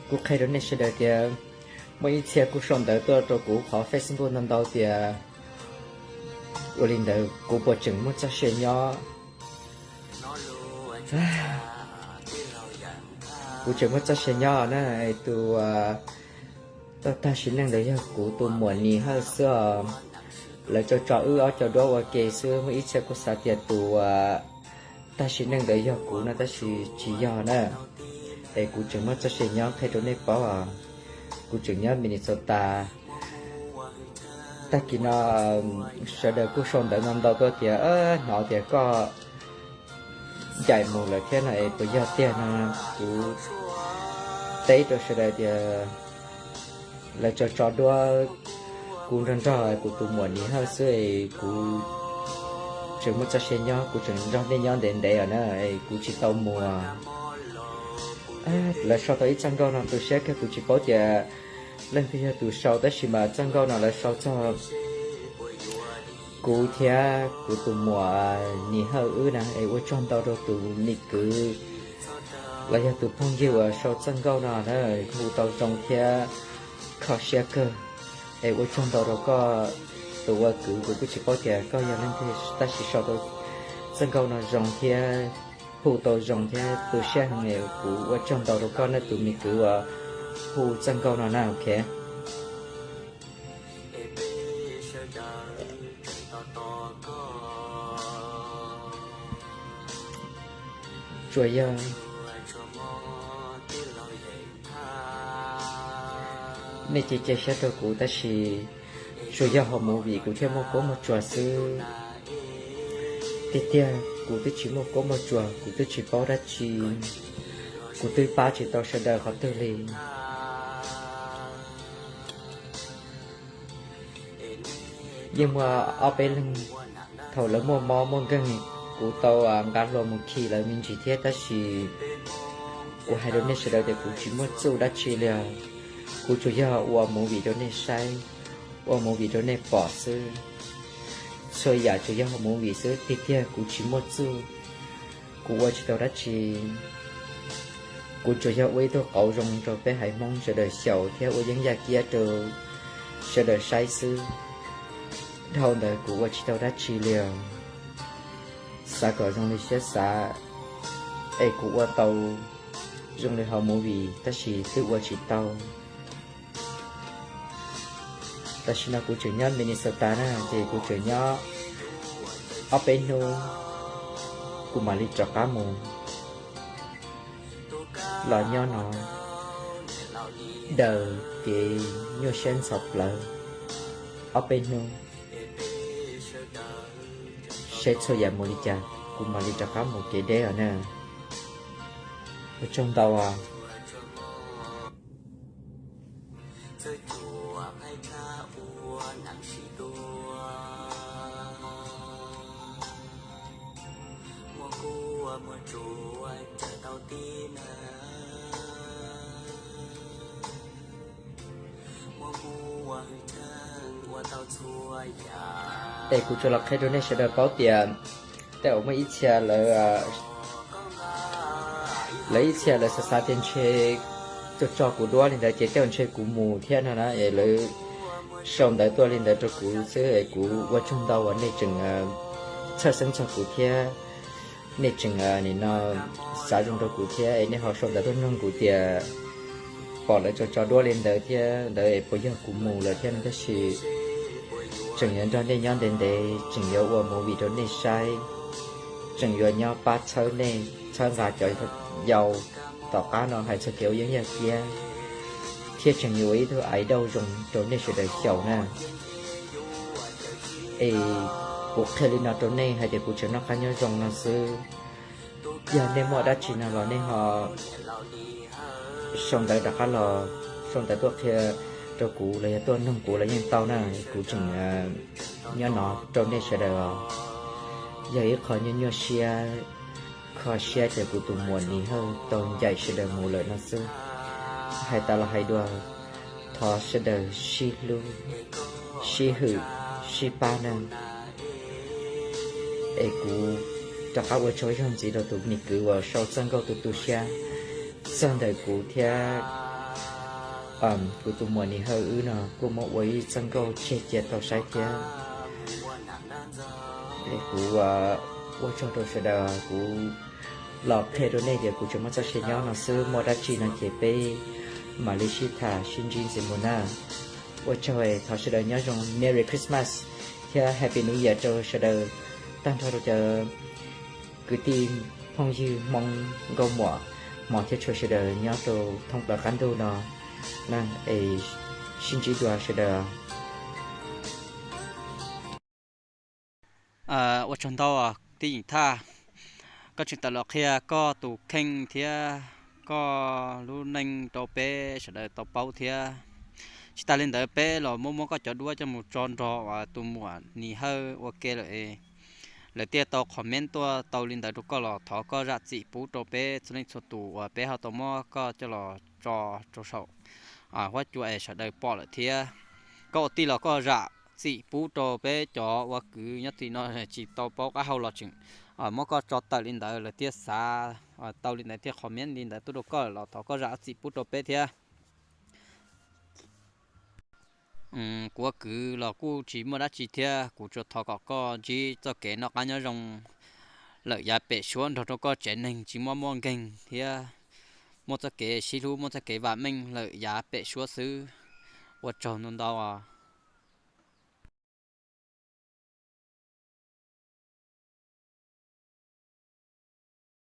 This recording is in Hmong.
Kuv qhia rau nej sawv daws tias muaj ib txhia kuj sau ntawv tuaj rau kuv qhov Facebook ntau ntau tias ua li ntawd kuv puas tseem muaj txoj sia nyob. Kuv tseem muaj txoj sia nyob na, tus tau tag sim neej ntawd yog kuv tus muam Nis Hawj xwb os. Lawv tso tso wb ob co duab ua ke xwb, muaj ib txhia kuj xav tias tus tag sim neej ntawd yog kuv no tab sis tsis yog na. Es kuv tseem muaj txoj sia nyob qhia rau nej paub os. Kuv tseem nyob Minnesota. Tag kis no sawv daws kuj sau ntawv ntau ntau tuaj tias hnov tias koj ncaim mus lawm thiab no es puas yog tiag no. Kuv teb rau sawv daws tias lawv tso tso duab kuv nrog nrog kuv tus muam Nis Hawj xwb es kuv tseem muaj txoj sia nyob, kuv tseem nrog nej nyob ntev ntev os na, es kuv tsis tau mus. Lawv sau tau ib txoj nkauj no tu siab kawg, kuv tsis paub tias leej twg yog tus sau tab sis mas txoj nkauj no lawv sau txog kuv thiab kuv tus muam Nis Hawj wb na, es ua tsaug ntau rau tus me kwv los yog tus phooj ywg uas sau txoj nkauj no na, hu tau zoo thiab kho siab kawg. Es ua tsaug ntau rau koj tus ua kwv, kuv kuj tsis paub tias koj yog leej twg tab sis sau tau txoj nkauj no zoo thiab hu tau zoo thiab tu siab heev, kuv ua tsaug ntau rau koj na tus me kwv uas hu txoj nkauj no na, ok. Tsuas yog nej cia cia siab rau kuv tab sis tsuas yog hauv movie kuv thiaj muaj kuab muaj tsuas xwb. Tiag tiag kuv twb tsis muaj kuab muaj tsuas, kuv twb tsis paub dab tsi, kuv twb pab tsis tau sawv daws qhov twg li. Yeej muaj ob peb leeg thaum lawv muaj mob muaj nkeeg, kuv tau nqa hlua mus khi lawv me ntsis thiab tab sis kuv hais rau nej sawv daws tias kuv tsis muaj txuj dab tsi li os. Kuv tsuas yog ua movie rau nej saib, ua movie rau nej pom xwb. Txhua yam tsuas yog movie xwb, tiag tiag kuv tsis muaj txuj, kuv ua tsis tau dab tsi. Kuv tsuas yog ua ib tug qauv zoo rau peb haiv Hmoob sawv daws xyaum thiab ua yeeb yaj kiab rau sawv daws saib xwb. Dhau ntawd kuv ua tsis tau dab tsi li os. Xav kom zoo li siab xav es kuv ua tau zoo li hauv movie tab sis twb ua tsis tau. Tam sim no kuv tseem nyob Minnesota na, ces kuv tseem nyob ob peb hnub, kuv mam li rov qab mus los nyob no daws kev nyuaj siab ntxhov plawv ob peb hnub, saib txhua yam mus li cas kuv mam li rov qab mus kev deb os na. Ua tsaug ntau os. Es kuv tsuas los qhia rau nej sawv daws paub tias tej uas muaj ib txhia lawv, lawv ib txhia lawv xav xav tias ntshe tso tso kuv duab li ntawd ces tej uas ntshe kuv mus thiab no na, es lawv sau ntawv tuaj li ntawd rau kuv xwb es kuv ua tsaug ntau uas nej tseem txhawj xeeb txog kuv thiab nej tseem nim no xav zoo rau kuv thiab es nej ho sau ntawv tuaj nug kuv tias pom lawv tso tso duab li ntawd thiab ntawd es puas yog kuv mus lawm thiab no tab sis tseem yuav nrog nej nyob ntev ntev, tseem yuav ua movie rau nej saib, tseem yuav nyob pab txhawb nej, txhawb nqa cov yau tom qab no hais txog kev ua yeeb yaj kiab, thiab tseem yuav ua ib tug idol zoo rau nej sawv daws xyaum na. Es kuv qhia li no rau nej hais tias kuv tseem noj qab nyob zoo no xwb. Yog nej muaj dab tsi no los nej ho sau ntawv rov qab los, sau ntawv tuaj qhia rau kuv los yog tuaj nug kuv los yeej tau na, kuv tseem nyob no rau nej sawv daws os. Yog ib qho nyuaj nyuaj siab, kho siab tias kuv tus muam Nis Hawj tau ncaim sawv daws mus lawm no xwb. Hais tas los hais dua, thov sawv daws sib hlub, sib hwm, sib pab na. Es kuv rov qab ua tsaug zog ntxiv rau tus me kwv uas sau txoj nkauj tu tu siab txog ntawm kuv thiab Kuv tus muam Nis Hawj wb no kuj muab ua ib txoj nkauj tseg cia tau saib thiab. Kuv ua tsaug rau sawv daws, kuv los qhia rau nej tias kuv tseem muaj txoj sia nyob no xwb, muaj dab tsi no ces peb mam li sib tham sib ntsib ntxiv mus na. Ua tsaug, thov sawv daws nyob zoo, Merry Christmas thiab Happy New Year rau sawv daws, tag nrho rau cov kwv tij phooj ywg Hmoob nkauj muam Hmoob thiab txhua sawv daws nyob rau thoob plaws qab ntuj no na, es sib ntsib dua sawv daws. Ua tsaug ntau tij Yeem Thaj, koj tseem tawm los qhia koj tus kheej thiab koj lub neej rau peb sawv daws tau paub thiab. Tsis tas li ntawd peb los muab muab koj cov duab coj mus tso nrog uas tus muam Nis Hawj ua ke lawm, lawv thiaj tau comment tuaj tau li ntawd rau koj los thov koj zam txim pub rau peb txhua leej txhua tus uas peb ho tau muab koj coj los tso rau saum huab cua es sawv daws pom lawm thiab. Koj ua tij los koj zam txim pub rau peb cov ua kwv nyob tim no tsis tau paub qab hau los tseem muab koj tso tawm li ntawd, lawv thiaj xav tau li ntawd thiaj comment li ntawd tuaj rau koj los thov koj zam txim pub rau peb thiab. Kuv ua kwv los kuj tsis muaj dab tsi thiab, kuv tsuas thov kom koj ntsib txoj kev noj qab nyob zoo lawm yav pem suab nrog rau koj tsev neeg tsis muaj muaj nkeeg thiab muaj txoj kev sib hlub muaj txoj kev vam meej lawm yav pem suab xwb. Ua tsaug ntau ntau.